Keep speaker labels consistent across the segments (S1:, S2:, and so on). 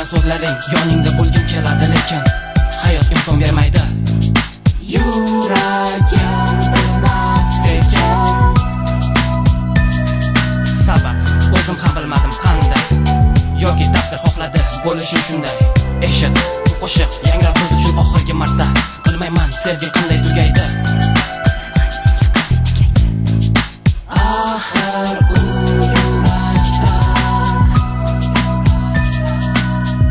S1: Aytgan so'zlaring, yoningda bo'lgim keladi, lekin hayot imkon bermaydi. Yuragim bilmab sekin. Sabab o'zim ham bilmadim qanday, yoki taqdir xohladi bo'lishim shunday. Eshit, bu qo'shiq yangrab biz uchun oxirgi marta. Bilmayman sevgi qanday tugaydi. Axir u yurakda.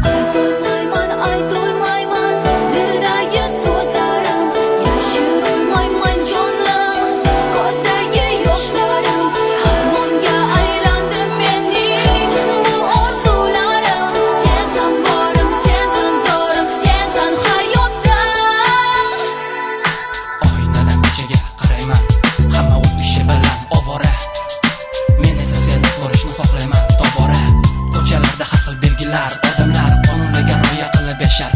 S2: Aytolmayman, aytolmayman dildagi so'zlarim, yashirolmayman jonim, ko'zdagi yoshlarim. Armonga aylandi mening bu orzularim. Sensan borim, sensan zorim, sensan hayotim.
S1: Oynadan ko'chaga qarayman, hamma o'z ishi bilan ovora. Men esa seni ko'rishni xohlayman tobora. Ko'chalarda har xil belgilar, odamlar qonunlarga rioya qilib yashar.